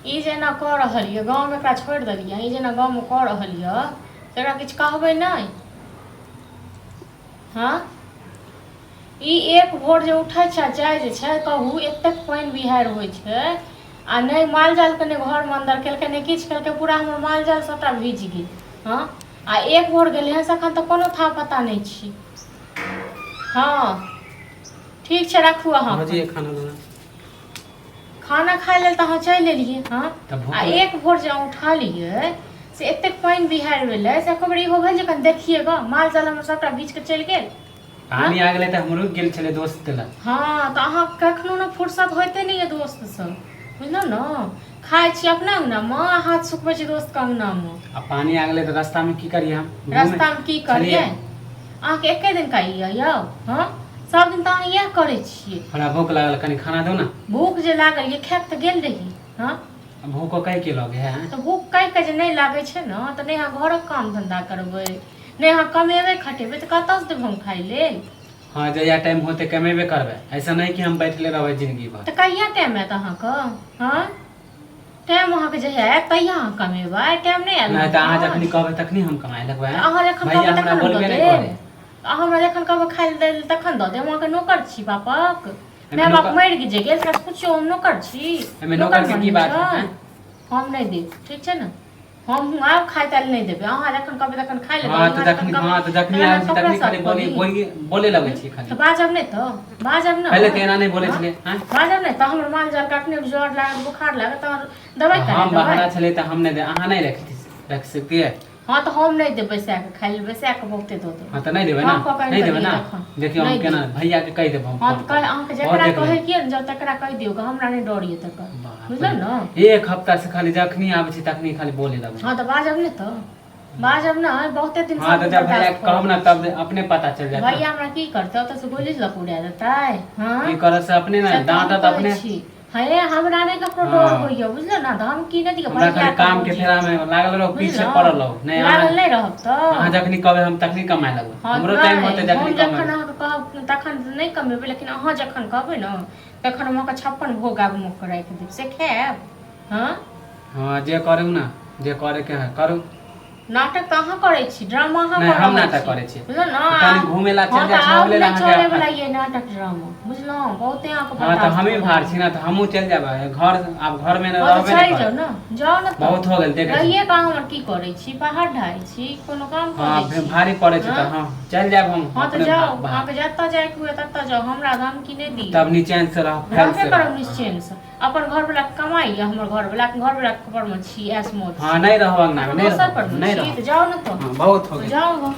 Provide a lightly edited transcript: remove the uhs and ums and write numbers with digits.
ई जेना कऽ रहल यऽ गाँवमे एकरा छोड़ि देलियै, ई जेना गाँवमे कऽ रहल यऽ से एकरा किछु कहबै नहि? हँ, ई एक भोर जे उठै छै आ जाइ जे छै, कहू एतेक पानि बिहाड़ि होइ छै आ नहि माल जालके नहि घरमे अन्दर केलकै, नहि किछु केलकै, पूरा हमर माल जाल सभटा भीज गेल। हँ, आ एक भोर गेलै हँ से एखन तक कोनो था पता नहि छी। हँ, ठीक छै, राखू अहाँ। भौजी, खाना बना। खाना खाइ लेल तऽ अहाँ चलि एलियै। हँ, तऽ भूख आ एक भोर जे अहाँ उठा लियै से एतेक पानि बिहाड़ि भेलै से एको बेर इहो भेल जे कनि देखियै गऽ, माल जाल हमर सभटा भीज कऽ चलि गेल। पानी आ गेलै तऽ हम रुकि गेल छलै दोस्त लग। हँ, तऽ अहाँ कखनो ने फुर्सत होइते नहि यऽ दोस्तसँ, बुझलहुँ ने? खाइ छी अपना अङ्गनामे आ हाथ सुखबै छी दोस्तके अङ्गनामे। आ पानी आ गेलै तऽ रास्तामे की करियै हम? घूमे रास्तामे की करियै? छलियै। अहाँके एके दिन का ई यऽ यौ? हँ, सब दिन तऽ अहाँ इएह करै छियै। हमरा भूख लागल, कनि खाना दू ने। भूख जे लागल ये, खायके तऽ गेल रही। हँ। भूखो कहि के लगे है? तऽ भूख कहि कऽ जे नहि लागै छै ने, तऽ नहि अहाँ घरक काम धन्धा करबै, नहि अहाँ कमेबै खटेबै, तऽ कतऽसँ देब हम खाइ लेल? हाँ, जहिया टाइम होते कमेबे करबै, ऐसा नहीं कि हम बैठले रहबै जिंदगी भर। तऽ कहिया टाइम आयत अहाँके? हँ, टाइम अहाँके जहिया आयत तहिया अहाँ कमेबै, टाइम नहि आयल। नहीं तऽ अहाँ जखनी कहबै तखनी हम कमाए लगबै। तऽ अहाँ जखन भैया कहबै हमरा तखन हम बोलबे दऽ नहि देब? करे। तऽ अहाँ हमरा जखन कहबै खाइ लए दै लेल तखन दऽ देब? अहाँके नौकर छी बापक? एहिमे माय बाप मरि जे गेल तकरा पुछियौ, हम नौकर छी? एहिमे नौकर के की बात है? हम नहि देब, ठीक छै ने? हम आब खाइ ताइ नहि देबै। अहाँ जखन कहबै तखन खाइ लए। हाँ, तऽ जखनी, हाँ, तऽ जखनी आबै छी तखनी खाली बोली बोली बोले लगै छी खाली। तऽ बाजब नहि तऽ बाजब ने। पहिले तऽ एना नहि बोलै छलै। आँय? बाजब नहि तऽ हमर माल जाल कखने ज्वर लागत, बुखार लागत, तऽ दवाइ हम करा बहाना देबै। छलै तऽ हम नहि दे, अहाँ नहि रख सकतियै? हँ, तऽ हम नहि देबै बैसा कऽ खाइ लए, बैसा कऽ बहुते दऽ देबै। हाँ, तऽ नहि देबै ने? हम पकड़ि नहि देबै कऽ ने? तखन। देखियौ हम नहि केना भैया के कहि देब हम। हँ, फोन तऽ कह अहाँके बहुत जकरा देख लेब। कहै के ने जाउ तकरा कहि दियौ, हमरा नहि डर यऽ तकर। बाप बुझलहुँ रे। ने? एक हफ्ता से खाली जखनी आबै छी तखनी खाली बोले लगै। हँ, तऽ बाजब नहि तऽ बाजब ने, बहुते दिन हाँ, तऽ जब भैया के कहब ने तब अपने पता चल जायत। भैया हमरा की करतै? ओतऽ से गोली लऽ कऽ उड़ा देतै? हँ। की करत से अपने ने से तऽ हम डांटत कहै अपने। छी हे, हमरा नहि ककरो डर होइए, बुझलहुँ ने? धमकी नहि दिअ। हमरा भैया खाली काम के भौजी। फेरा में लागल रहो, पीछे बुझलहुँ? पड़ल रहो नहि अहाँ। लागल नहि रहब तऽ अहाँ जखनी कहबै हम तखनी कमाए लगबै। हँ, हमरो टाइम नहि, होतै जखनी हम जखन कमाए। अहाँके कहब तखन तऽ नहि कमेबै, लेकिन अहाँ जखन कहबै ने तखन हम अहाँके 56 भोग आगूमे कऽ राखि देब, से खायब? हँ। हाँ, जे करू ने, जे करे के है करू। नाटक तऽ अहाँ करै छी, ड्रामा अहाँ नहि, कऽ हम रहल नाटक छी। करै छी। बुझलहुँ ने? कनि घूमे ला चलि हँ, जाइ तऽ छी, आब ओहि लेल नहि अहाँके चलै वला ये नाटक ड्रामा, बुझलहुँ? बहुते अहाँके हाँ, तऽ बर्दाश्त हमही भऽ भार गेल। छी ने, तऽ हमहूँ चलि जायब घर, आब घर में हँ, तऽ रहबे नहि चलि जाउ करब। ने, जाउ ने तऽ। बहुत हो गेल, देखै छी। रहिए कऽ अहाँ हमर की करै छी? बाहर ढारै छी, कोनो काम कऽ हाँ, दै छी? भारी पड़ै छै तऽ। हँ? हाँ, चलि जायब हम। हँ, तऽ अपने जाउ। बाहर। अहाँके जतऽ जाइके हुए ततऽ जाउ, हमरा धमकी नहि दिअ। तब निचैन से रहब, फैल रहबे से करब रहब। निश्चयसँ। अपन घरवला के कमाइ यऽ, हमर घरवला घरवला के पर मे छी, ऐश मौज। हाँ, नहि रहब अंगना में, नहि दोसर पर रहब, मे नहि छी रहब। तऽ जाउ ने तऽ। हाँ, बहुत हो गेल। जाउ गऽ।